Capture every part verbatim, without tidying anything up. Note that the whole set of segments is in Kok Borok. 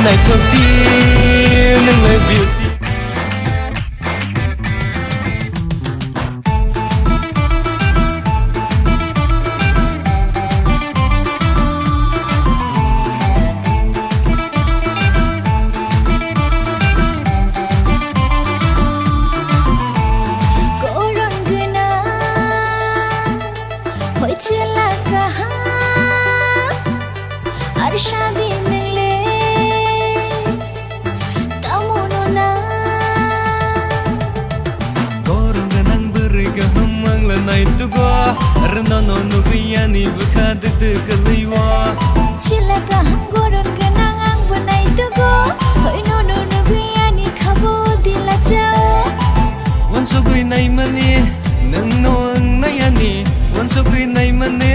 Naithok di, nwng le beauty. Koron gwnang, hoi chwla kaham, ar sadi nwng le. Tamo no na. Koron gwnang bwrwi kaham ang le naithogo, rwno no nugwi ani bwkha dwdw kwlwi o. Chwla kaham koron gwnang ang bo naithogo, hoi no no nugwi ani khabo dila chao. Wansugwi naimani, nwng no wng nai ani, wansugwi naimani,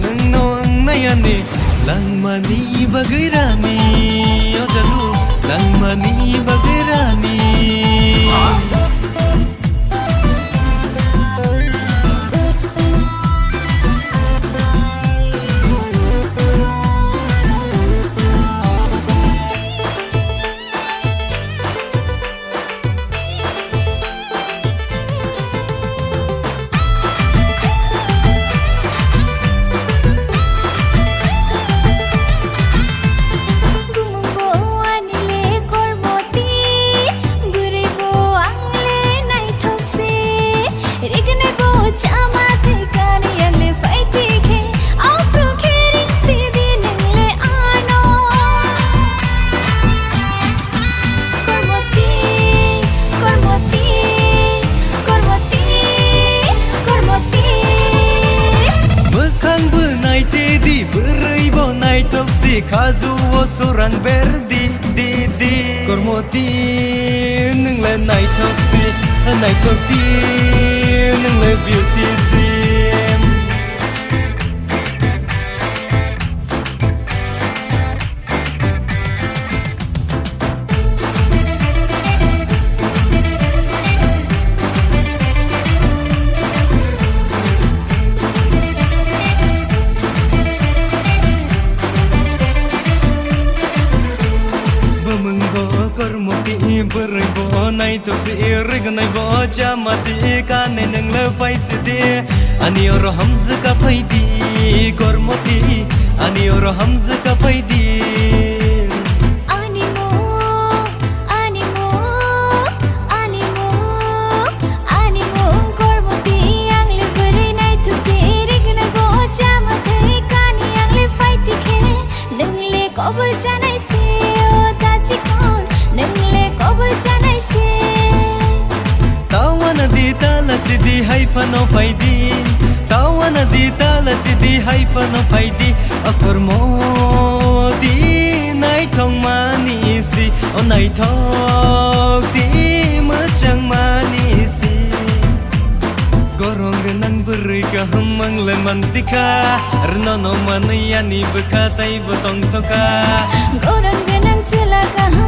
nwng no wng nai ani. Langmani bagwi rani, o jalu, langmani bagwi rani. Bumung bo ani le kormoti, bwrwi bo ang le naithok se. Rignai bo chama thai kani ang le phaiti khe, aphru khe ring sidi nwng le ano. Kormoti, kormoti, kormoti, kormoti. Mwkhang bo naite di, bwrwi bo naithok si, khaju o surang ber di, di, di. Kormoti, nwng le naithok si, naithok di, nwng le beauty si. Bumung bo kormoti, bwrwi bo naithok si, rignai bo chama di, kani nwng le phai si di. Ani oro hamjwk ka phai di, kormoti, ani oro hamjwk ka phai di. Ani mo, ani mo, ani mo, ani mo, kormoti, ang le bwrwi naithok si, rignai bo chama di, kani ang le phaiti khe, nwng le kobor janai se, o da chikon, nwng le kobor janai se. Tawana di tala sidi hai phano phai di. Tawana di tala sidi hai phano phai di. O kormoti naithok mani si, o naithok di mwchang mani si. Koron gwnang bwrwi kaham ang le mantikha, rwno no manwi ani bwkha tei bo tongthokha. Koron gwnang chwla kaham